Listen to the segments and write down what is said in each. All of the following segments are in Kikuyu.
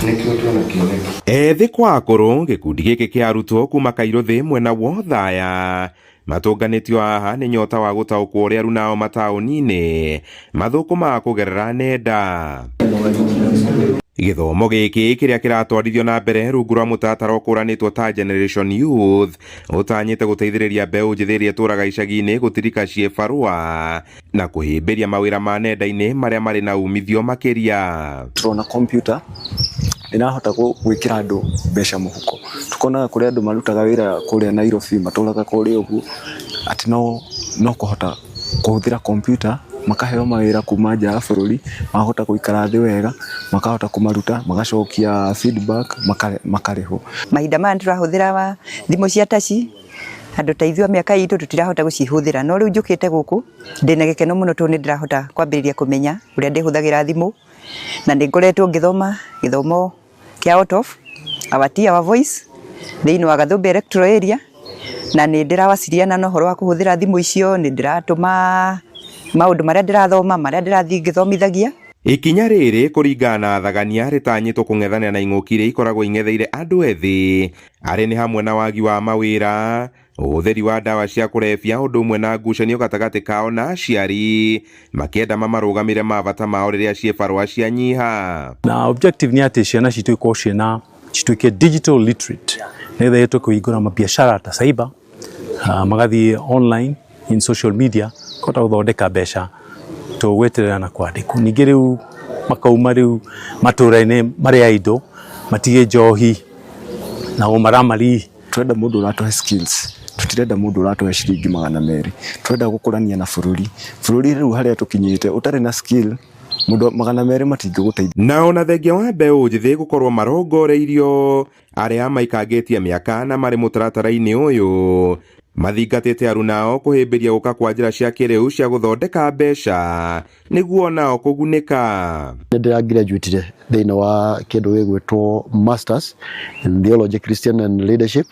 Nĩkĩo twĩna kĩoneki. Ethĩ kwa akũrũ, gĩkundi gĩkĩ kĩa arutwo kuma Kairũthĩ mwena wa Othaya matũnganĩtio haha nĩ nyota wa gũtaũkwo ũrĩa arunao mataũni-inĩ mathũkũmaga kũgerera nenda. Gĩthomo gĩkĩ kĩrĩa kĩratwarithio na mbere rungu rwa mũtaratara ũkũranĩtwo ta Generation Youth ũtanyĩte gũteithĩrĩria mbeũ njĩthĩ ĩrĩa ĩtũraga icagi-inĩ gũtirika ciĩbarũa na kũhĩmbĩria mawĩra ma nenda-inĩ marĩa marĩ na umithio makĩria. Tũrona kompiuta ĩrahota gwĩkĩra andũ mbeca mũhuko. Tũkonaga kũrĩ andũ marutaga wĩra kũrĩa Nairobi, matũraga kũrĩa ũguo, atĩ no kũhota kũhũthĩra kompiuta, makaheo mawĩra kuma nja ya bũrũri, makahota gũikara thĩ wega, makahota kũmaruta, magacokia feedback, makarĩhwo. Mahinda maya nĩtũrahũthĩra thimũ cia taci, andũ ta ithuĩ a mĩaka itũ tũtirahota gũcihũthĩra, no rĩu njũkĩte gũkũ ndĩna gĩkeno mũno tondũ nĩ ndĩrahota kwambĩrĩria kũmenya ũrĩa ndĩhũthagĩra thimũ, na nĩ ngoretwo ngĩthoma gĩthomo kĩa out of our tea our voice thĩinĩ wa Gathũmbĩ electoral area, na nĩ ndĩrawasiliana na ũhoro wa kũhũthĩra thimũ icio, nĩ ndĩratũma maũndũ marĩa ndĩrathoma, marĩa ndĩrathiĩ ngĩthomithagia. Ikinya rĩrĩ kũringana na athagania rĩtanyĩtwo kũng'ethanĩra na ing'ũki iria ikoragwo ing'etheire andũ ethĩ arĩ nĩ hamwe na wagi wa mawĩra, ũhũthĩri wa ndawa cia kũrebia ũndũ ũmwe na ngucanio gatagatĩ kao na aciari makĩenda mamarũgamĩre mabata mao rĩrĩa ciĩbarũa cianyiha. Na objective nĩ atĩ ciana citũ ikorwo ciĩna cituĩke digital literate nĩgetha ĩtwe kũhingũra mabiacara ta cyber, magathiĩ online in social media kũhota gũthondeka mbeca tũgweterera na kwandĩkwo. Ningĩ rĩu makauma rĩu matũra-inĩ marĩa indo matige njohi na ũmaramari. Tũrenda mũndũ ũratũhe skills, tũtirenda mũndũ ũratũhe ciringi 200. Tũrenda gũkũrania na bũrũri. Bũrũri rĩu harĩa tũkinyĩte ũtarĩ na skill mũndũ 200 matingĩgũteithia. Na ona thengia wa mbeũ njĩthĩ gũkorwo marongoreirio arĩa maikangĩtie mĩaka na marĩ mũtaratara-inĩ ũyũ mathingatĩte arunao kũhĩmbĩria gũka kwa njĩra cia kĩrĩu cia gũthondeka mbeca nĩguo nao kũgunĩka. Nĩ ndĩra graduate thĩinĩ wa kĩndũ gĩgwĩtwo Masters in Theology Christian and Leadership,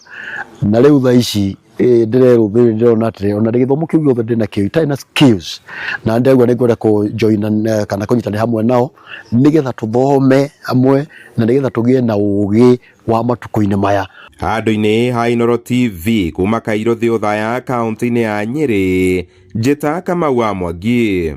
na rĩu thaa ici ndĩrerwo ndĩrona atĩrĩ ona gĩthomo kĩu gĩothe ndĩna kĩo itarĩ na skills, na ndĩraigua nĩ ngwenda kũ join kana kũnyitanĩra hamwe nao nĩgetha tũthome hamwe na nĩgetha tũgĩe na ũgĩ wa matukũ-inĩ maya. Handũ-inĩ ha Inooro TV kuma Kairũ Thĩ Othaya kaunti-inĩ ya Nyĩrĩ, Njĩta Kamau wa Mwangi.